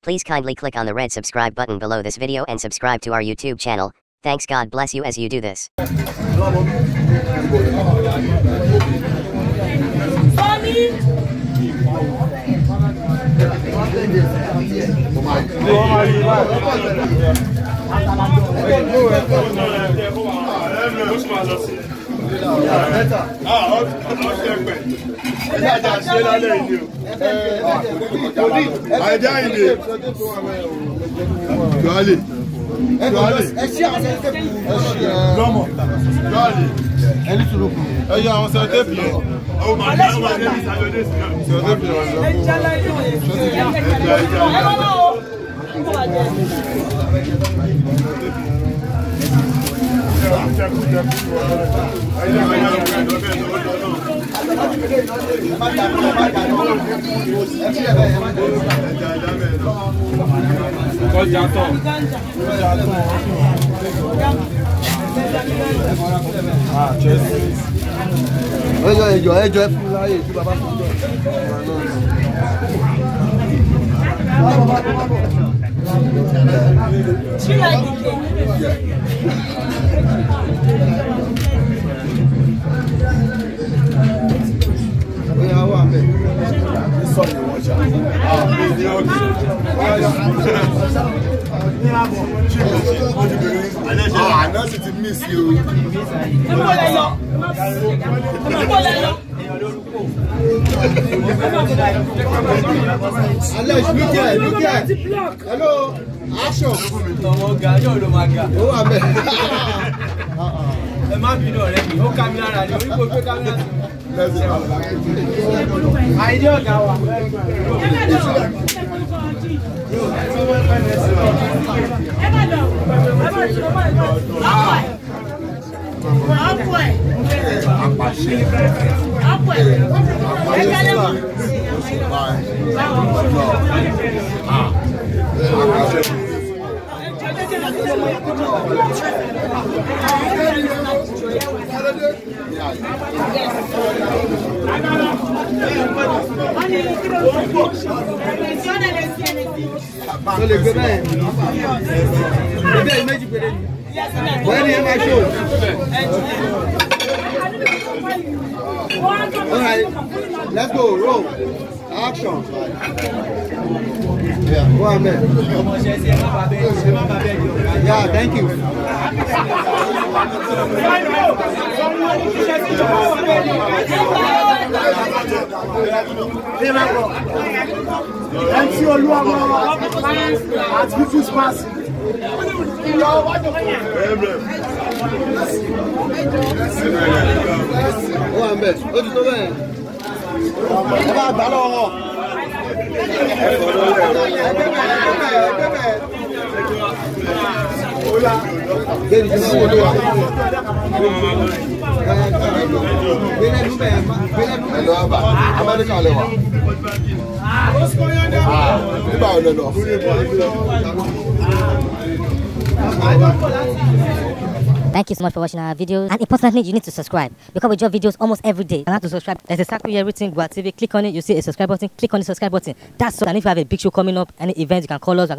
Please kindly click on the red subscribe button below this video and subscribe to our YouTube channel. Thanks, God bless you as you do this. I know to miss you. Look here. Hello. Action. Alright, let's go, roll. Action. Yeah, go on, man. Yeah, thank you. MC Oluwa at People's Pass. Go on, man. What you doing? Thank you so much for watching our videos, and importantly, you need to subscribe because we drop videos almost every day. And how to subscribe? There's a circle here written Gua TV. Click on it, you see a subscribe button. Click on the subscribe button. That's all. And if you have a big show coming up, any event, you can call us.